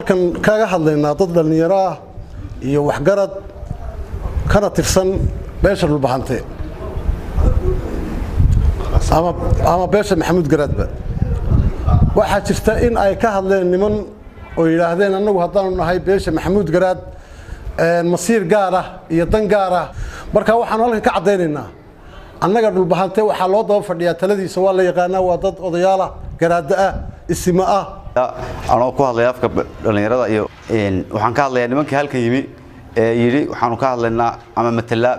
Kan kaga hadlaynaa dad dhallinyaro ah iyo waxgarad kana tirsan beesha Dhulbahante ama beesha Maxamuud Garaadba. Waxaa jirta in ay ka hadleen niman oo yidhaahdeen, annagu haddaanu nahay beesha Maxamuud Garaad, masiir gaar ah iyo dan gaar ah. Marka waxaanu halkan ka caddaynaynaa, annaga Dhulbahante waxaa loo daba fadhiyaa taladiisa waa la yaqaanaa, waa dad odayaalah, garaadda ah, isima ah. Anoo ku hadlaya afka dhallinyarada iyo waxaan ka hadlayaa nimankii halkan yimi ee yidhi waxaanu ka hadlaynaa ama matalaa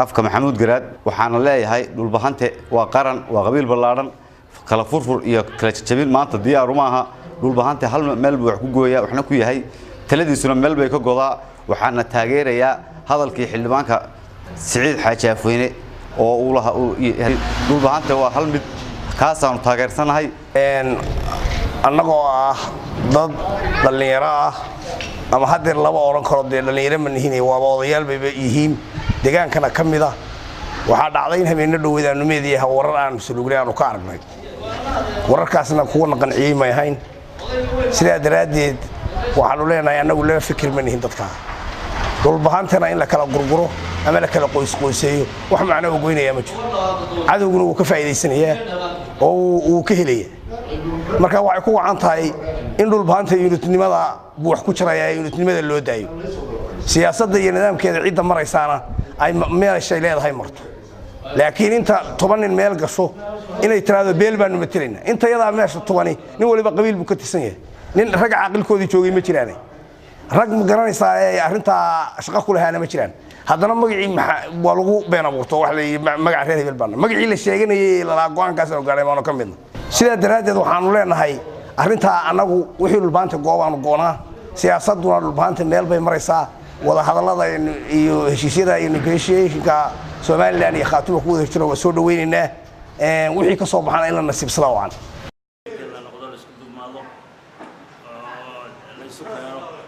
afka Maxamuud Garaad, waxaana leeyahay Dhulbahante waa qaran, waa qabiil ballaadhan. Kala furfur iyo kala jajabin maanta diyaaru maaha. Dhulbahante hal meel buu wax ku gooyaa, waxna ku yahay, taladiisuna meel bay ka godaa. Waxaana taageerayaa hadalkii xildhibaanka Siciid Xaaji Afweyne oo uu lahaa Dhulbahante waa hal mid, kaasaanu taageersanahay. Annagoo ah dad dhallinyaro ah, ama haddeer lama odhan karo dee dhallinyaro ma nihin, waaba odayaal bayba yihiin, degaankana ka mid ah, waxaa dhacday in habeenno dhoweed aanu meediyaha warar aanu sulugnay aanu ka aragnay. Wararkaasna kuwana qanciyey may ahayn. Sidaa daraaddeed waxaanu leenahay, annagu laba fikir ma nihin dadkaa. Dhulbahantana in la kala gurguro ama la kala qoysqoyseeyo wax macno u goynayaa ma jiro. Cadowguna wuu ka faa'iidaysanayaa oo wuu ka helaya. Marka waxay ku wacan tahay in Dhulbahanta unitnimada buu wax ku jirayaa, unitnimada loo daayo, siyaasadda iyo nidaamkeeda cidda maraysaana ay meeshay leedahay marto. Laakiin inta 10 nin meel gasho inay tiraahdo beel baanu matelaynaa, inta yadaa meesha tobani nin waliba qabiil buu ka tirsan yahay. Nin rag caaqilkoodii joogay ma jiraane, rag ma garanaysaa ee arrintaa shaqo ku lahaana ma jiraan. Haddana magacii waa lagu been abuurto, wax la yidhi magaca reer hebel baana magacii la sheeganayay lalaa go'aankaas aanu gaadhay baanu ka midna. Sidaa daraaddeed waxaanu leenahay arrintaa annagu wixii Dhulbaanta goobaanu goonaa, siyaasadduna Dhulbaanta meel bay maraysaa. Wadahadallada iyo heshiisyada iyo negotiationka Somaliland iyo Khaatuma ku wada jira waa soo dhaweynaynaa, wixii ka soo baxana in la nasiibsada wacan. La noqdo, la isku dumaado oo la isu keeno.